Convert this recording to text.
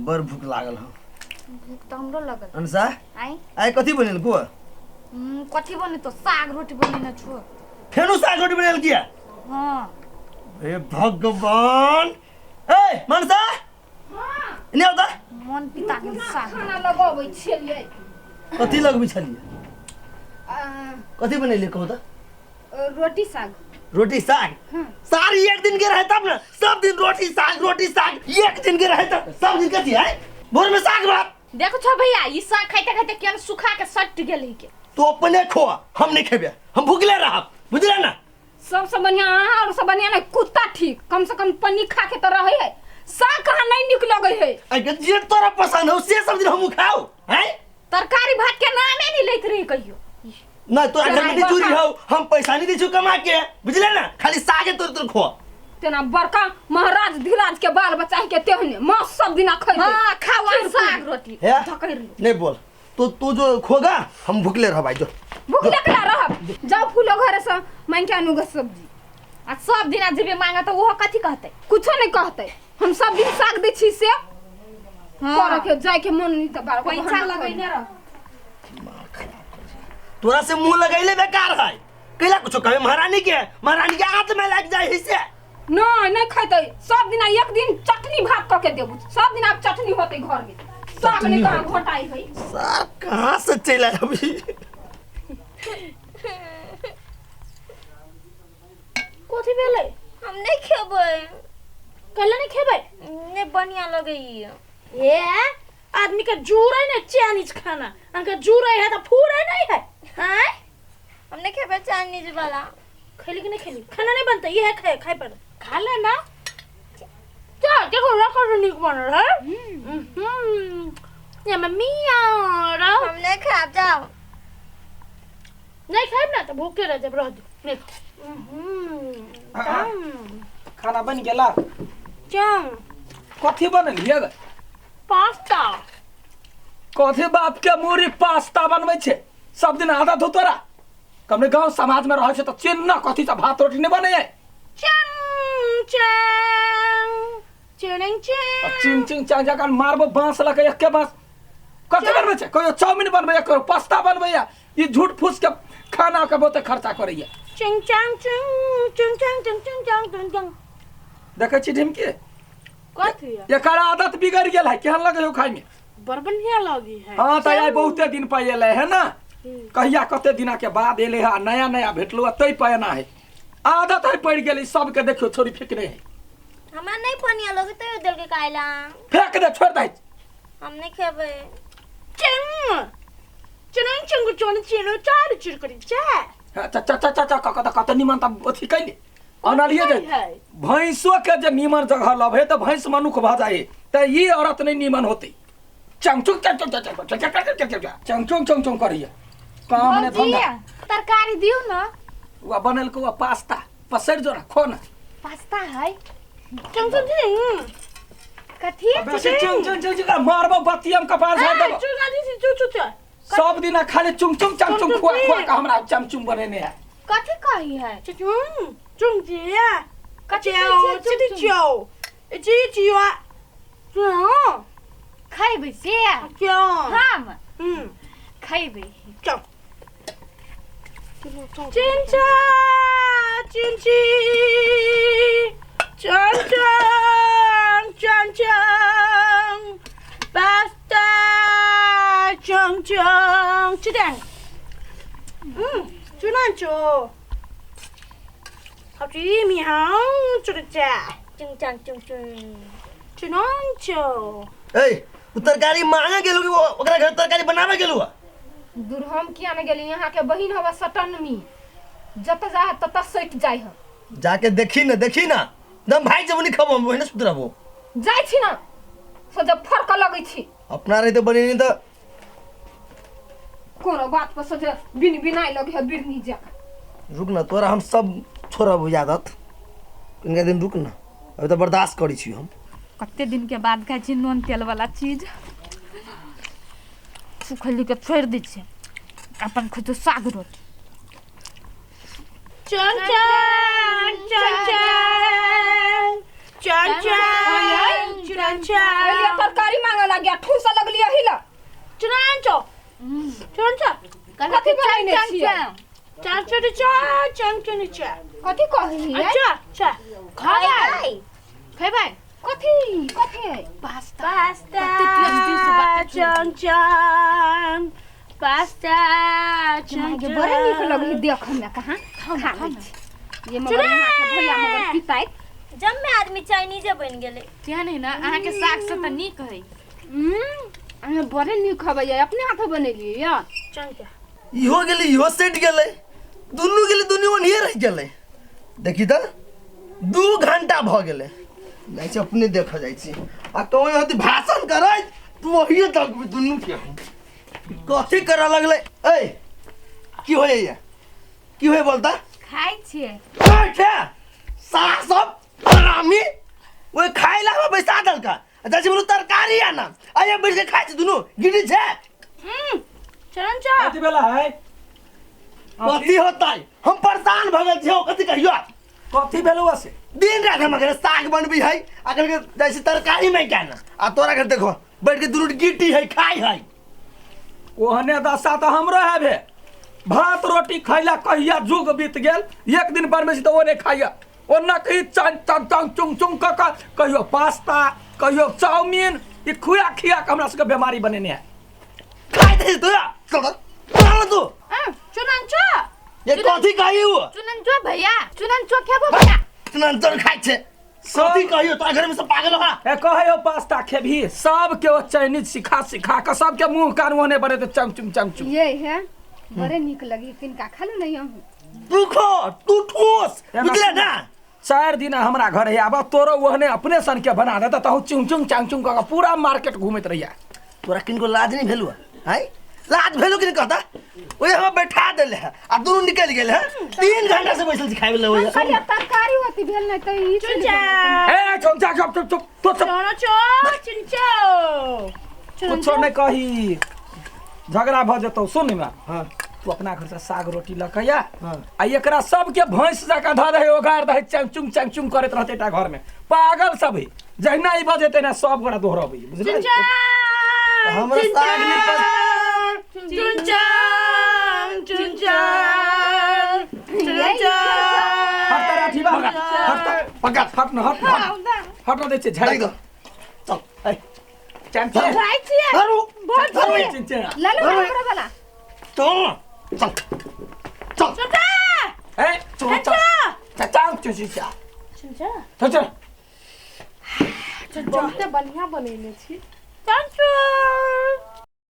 बड़ भूख लागल हँ। भूख तऽ हमरो लगल। अनसा आइ आइ कथी बनेल को? कथी बने तो साग रोटी बनेने छो। फेनो साग रोटी बनेल किया? हाँ। हे भगवान। ए मनसा हाँ। एने आउ त। मन पिता गेल साग। खाना लगबै छलियै। कथी लगबै छलियै? कथी बनेलियै कहू त? रोटी साग। रोटी साग? हाँ। सारी एक दिन के रहे तब ना, सब दिन रोटी साग रोटी साग, एक दिन के रहे तब सब दिन कथी है? भोर में साग भात। देखो छो भैया, ई साग खाइते खाइते केन सुखा के सट गेल ही के। तू अपने खो, हम नहीं खेबे, हम भूखले रहब, बुझले ना? सबसे बढ़िया अहाँ और सब बढ़िया नहीं कुत्ता ठीक, कम से कम पन्नी खा के तो रहे है। साग कहाँ नहीं निक लगे है। अरे जे तोरा पसंद हो से सब दिन हम खाओ हैं? तरकारी भात के नामे नहीं लेत रही कहियो। ना तोरा घर में नहीं चूरी हो, हम पैसा नहीं दै छु कमा के, बुझले ना? खाली सागे तोर तोर खो। तेना बड़का महाराज धीराज के बाल बच्चा के तेहने माँ सब दिना खैते। हाँ, खाओ आ साग रोटी। हे? धकैर लो। नहीं बोल, तो तू जो खोगा हम भूखले रह भाई जो। भूखले कला रहब, जाओ फूलो घर से मांग के आनू ग सब्जी। आ सब दिना जेबे मांगा तो ओहो कथी कहते? कुछो नहीं कहते, हम सब दिन साग दै छी से। हाँ। करे के जाय के मन नहीं त बार पैसा लगैने रह। तोरा से मुंह लगैले बेकार है, कैला कुछो कहे महारानी के, महारानी के हाथ में लग जाए हिसे। नहीं नहीं खैते, सब दिन एक दिन चटनी भात क के देबू, सब दिन आब चटनी होते घर में। साग नहीं कहाँ घोटाई है। सर कहाँ से चल आया अभी? कथी भेलै? हम नहीं खेबै। कहले नहीं खेबै? नहीं बढ़िया लगैया। ए आदमी के जुड़े नहीं चाइनीज खाना, अहाँ जुड़े है तो फूरे नहीं है। हैं? हम नहीं खेबै चाइनीज वाला। खेली कि नहीं खेली? खाना नहीं बनता, ये है खाए खाए पर खा ले ना। चल देखो रखो तो निक बनल है। ये मम्मी और हम नहीं खाब, जाओ। नहीं खाएब ना तो भूखे रह जाब, रह दो नहीं खाओ। खाना बन गेला? चल। कथी बनल ये? पास्ता। कथी बाप के मूरी पास्ता बनबै छै? सब दिन आदत हो तोरा। कमरे गांव समाज में रहै छै त चिन्ह कथी से भात रोटी नहीं बने है। चंग चंग चिंग चिंग। चिंग चिंग चांग जकान मारबो बांस लके एके बांस। कथी बनबै छै? कहियो चाउमीन बनबै, कहियो पास्ता बनबै। ई झूठ फूस के खाना के बहुते खर्चा करैया। चिंग चांग चुंग चुंग चांग चुंग चुंग चांग चुंग चांग। देखै छी ढिमकी? कथी? एकर आदत बिगड़ गेल है, केहन लगै हो खाइ में? बड़ बढ़िया लगी है। हाँ त आइ बहुते दिन पर एलै है ना, कहिया कते दिना के बाद एलै है, नया नया भेटलो तै पर एना है। आदत है पड़ गेल सबके, देखियो छोरी फेंकने है। हमरा नहीं बढ़िया लगे तैयो देल के काइला। फेंक दे, छोड़ दे। हम नहीं खेबै। चंग चुंग चुंग चुंग चुंग चार चुर करी चा। चा चा चा चा क कत निमन त अथी कैले अनलिए जे भैंसो के जे निमन जगह लभे त भैंस मनुख भ जाए, त ई औरत नहीं निमन होते। चंग चुंग चंग चुंग चंग चंग चंग चंग चंग चुंग चंग चुंग करिए काम ने धंधा। तरकारी दियो ना। वा बनल को पास्ता पसर जो ना खो ना। पास्ता है। चंग चुंग चुंग कथी? चुंग चुंग चुंग चुंग मारबो बतियम कपार झाड़ देबो। सब दिन खाली चुंग चुंग चंग चुंग खुआ खुआ के हमरा चमचुम बनेने है। कथी कही है? चुंग चुंग जी कथी? चुंग चुंग जी जी चुंग खैबै से क्यों? हम खैबै। चल चिंचा चिंची चंग चंग चंग चंग पास्ता चंग चंग चिदंग चुनान चो好吃米好这个家चंग चंग चंग चंग चुनान चो। ए उ तरकारी मांगे गेलु कि ओकरा घर तरकारी बनावे गेलु? दूर हम किया न गेली, यहाँ के बहिन हवा सटनमी जत जा तत सट जाय ह। जाके देखी ना, देखी ना दम भाई जब नहीं खबो हम ओहिने सुत रहबो। जाय छी ना से जब फरक लगै छी। अपना रहे तो बनेनी त कोनो बात पर से बिन बिनाई लगे है बिरनी जा। रुक ना तोरा हम सब छोड़ब आदत इनका दिन रुक ना, अभी तो बर्दाश्त करी छी हम। कते दिन के बाद खाइ छी नून तेल वाला चीज। सुखली के छोड़ दै छी, अपन खुद साग रोटी। चंग चंग चंग चंग चंग चंग चंग चंग। तरकारी मांगल लगिया ठूस लगली एही ला चुनांचो चुनांचो कथी बनेने छियै चंग चुन चा चंग चुन चा कथी कहली है अच्छा अच्छा खबै खेबै कथी कथी है पास्ता पास्ता चंग चंग पास्ता चंग के बड़े नीक लगली देख में कहां खा लै छी ये मगर यहाँ के भैया मगर पिताइत जब में आदमी चाइनीजे बन गेलै क्या नहीं ना अहाँ के साग से त नीक है। अहाँ बड़े नीक हबै अपने हाथे बनेलियै या चंग चा इहो गेलै इहो सटि गेलै दुनू गेलै दुनू ओनहिए रहि गेलै। देखी तऽ 2 घंटा भऽ गेलै जाइ छी अपने देखऽ जाइ छी आ कहूँ होती भाषण करैत तू ओहिए तक दुनू के कथी करऽ लगलै। ऐ की होइए की होइए बोलता खाइ छियै छै साग सब हरामी ओहि खाइ ला हमरा बैसा देलका जाइ छी बोलू तरकारी आना आइए बैठ के खाइ छी दुनू गिरी छै। चरण चा कथी भेला है कथी होतै हम परेशान भऽ गेल छियौ कथी कहियो कथी भेलौ से दिन रात हम अगर साग बनबी है अगर के जाइ छी तरकारी में क्या ना आ तोरा घर देखो बैठ के दुनू गिट्टी है खाइ है। ओहने दशा तऽ हमरो है भे भात रोटी खैला कहिया जुग बीत गेल एक दिन बनबै छी तऽ ओ नहि खाइया ओना कही चंग चंग चंग चुंग चुंग कऽ कऽ कहियो पास्ता कहियो चाउमीन ई खुआ खिया के हमरा सबके बीमारी बनेने है। खाइ दे तू चल चल तू चुनांचो ये कथी कहियो चुनन भैया चुनन चो खेबो भैया चुनन चोर खाइ छै कथी कहियो तोरा घर में सब पागल हो। ए कहियो पास्ता खेबही सबके ओ चाइनीज सिखा सिखा कऽ सबके मुँह कान ओहने बनेतै चंग चुंग चंग चुंग। ये है बड़े नीक लगी तिनका खालू नहीं हम तू खो तू ठोस बुझले ना 4 दिन हमरा घर है आब तोरो ओहने अपने सन के बना देता तहु चुंग चुंग चांग चुंग कऽ पूरा मार्केट घूमैत रहिया। तोरा किनको लाज नहीं भेलु है लाज भेलु कि नहीं कहता ओए हम बैठा देले है आ दुनू निकल गेल है 3 घंटा से बैसल छी खाइ ले ओए खाली तरकारी होती भेल नहीं त ई चुनचा ए चुनचा चुप चुप चुप तो चुप चुनचो चुनचो कुछो नहीं कही झगड़ा भ जेतौ। सुन ना हां तू अपना घर से साग रोटी ल के आ हां आ एकरा सबके भैंस जकाँ धऽ दही ओगार दही चंग चुंग चंग चुंग करैत रहतै एकटा घर में पागल सब है जहिना ई बजेतै ना सब गोरा दोहरबै बुझलै। चुनचा हमरा साग नहीं चुनचा चुनचा चुनचा हट तारा ठीक बा हट पकड़ हट न हट हट न दै छै झाड़ि दो चल ए चंग चुंग खाइ छियै धरू धरू चंग ले लो हमरा वाला चल चल चल चुनचा ए चुंग चंग चंग चुंग चुनचा चल चल बहुते बढ़िया बनेने छी।